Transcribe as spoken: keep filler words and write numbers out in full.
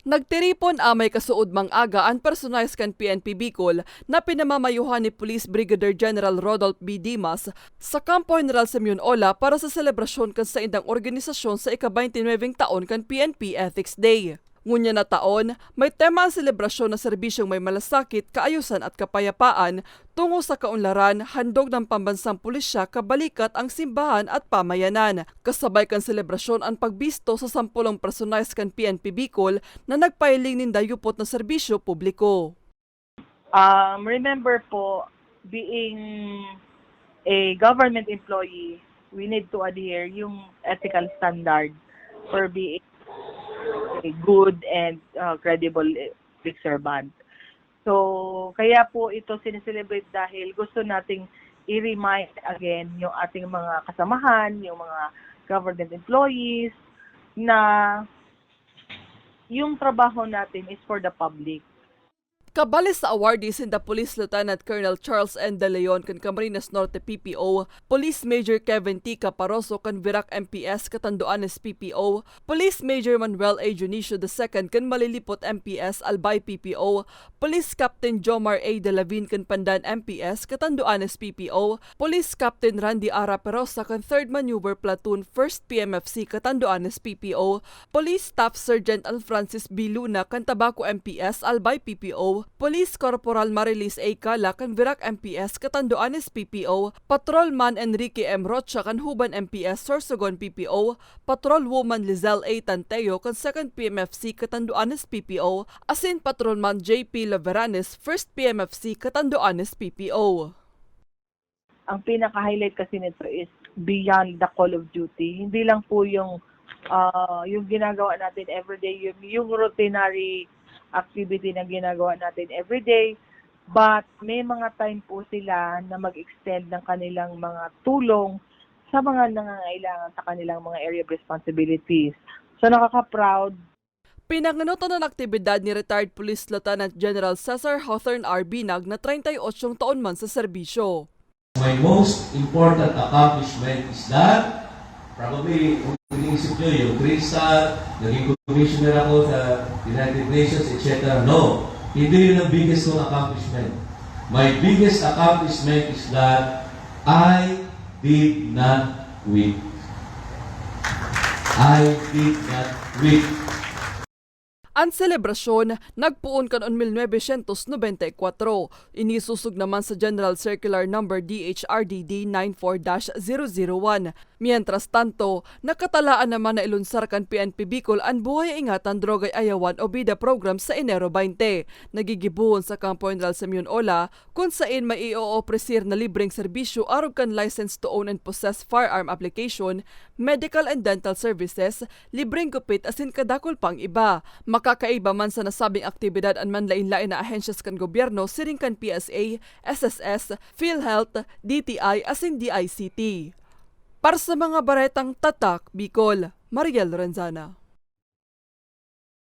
Nagtiripon amay kasuodmang aga an personahe kan P N P Bicol na pinamamayohan ni Police Brigadier General Rodolph B. Dimas sa Kampo General Simeon Ola para sa selebrasyon kan saindang organisasyon sa ika-twenty-nine taon kan P N P Ethics Day. Ngunyan na taon, may tema an selebrasyon na serbisyong may malasakit, kaayusan at kapayapaan, tungo sa kaunlaran, handog ng pambansang pulisya, kabalikat ang simbahan at pamayanan. Kasabay kan selebrasyon an pagbisto sa sampolong personahe kan P N P Bicol na nagpahiling nin dayupot na serbisyo publiko. Um, remember po, being a government employee, we need to adhere yung ethical standard for being a good and uh, credible public servant. So, kaya po ito sineselebrate dahil gusto nating i-remind again yung ating mga kasamahan, yung mga government employees, na yung trabaho natin is for the public. Kabali sa awardee sinda Police Lieutenant Colonel Charles N. De Leon kan Camarines Norte P P O, Police Major Kevin T. Caparoso kan Virac M P S Catanduanes P P O, Police Major Manuel A. Dionisio the second kan Malilipot M P S Albay P P O, Police Captain Jomar A. Delavin kan Pandan M P S Catanduanes P P O, Police Captain Randy Ara Perosa kan Third Maneuver Platoon First P M F C Catanduanes P P O, Police Staff Sergeant Alfrancis B. Luna kan Tabaco M P S Albay P P O, Police Corporal Marilis A. Cala kan Virac M P S Catanduanes P P O, Patrolman Enrique M. Rocha kan Juban M P S Sorsogon P P O, Patrolwoman Lizelle A. Tanteo kan Second P M F C Catanduanes P P O, asin Patrolman J P Laveranes First P M F C Catanduanes P P O. Ang pinaka-highlight kasi nito is beyond the call of duty. Hindi lang po yung ah, yung ginagawa natin everyday, yung, yung routinary activity na ginagawa natin everyday, but may mga time po sila na mag-extend ng kanilang mga tulong sa mga nangangailangan sa kanilang mga area of responsibilities. So, nakaka-proud. Pinangenotan an aktibidad ni Retired Police Lieutenant General Cesar Hawthorne R. Binag na treinta y ocho taon man sa serbisyo. My most important accomplishment is that, probably, kung iniisip nyo, yung three-star, naging commissioner ako sa United Nations, et cetera. No, hindi yun ang biggest kong accomplishment. My biggest accomplishment is that I did not quit. I did not quit. An selebrasyon nagpoon kan one mil novecientos nobenta y kwatro. Inisosog naman sa General Circular Number D H R D D nine four dash zero zero one. Mientras tanto, nakatalaan naman na ilunsar kan P N P Bicol an Buhay Ingatan, Droga'y Ayawan o BIDA program sa Enero twenty. Nagigibohon sa Kampo General Simeon Ola, kun sain may i-oopresir na libreng serbisyo arog kan license to own and possess firearm application, medical and dental services, libreng gupit asin kadakul pang iba. Makakaiba man sa nasabing aktibidad an manlaen-laen na ahensyas kan gobyerno siring kan P S A, S S S, PhilHealth, D T I asin D I C T. Para sa mga baretang Tatak Bicol, Mariel Lorenzana.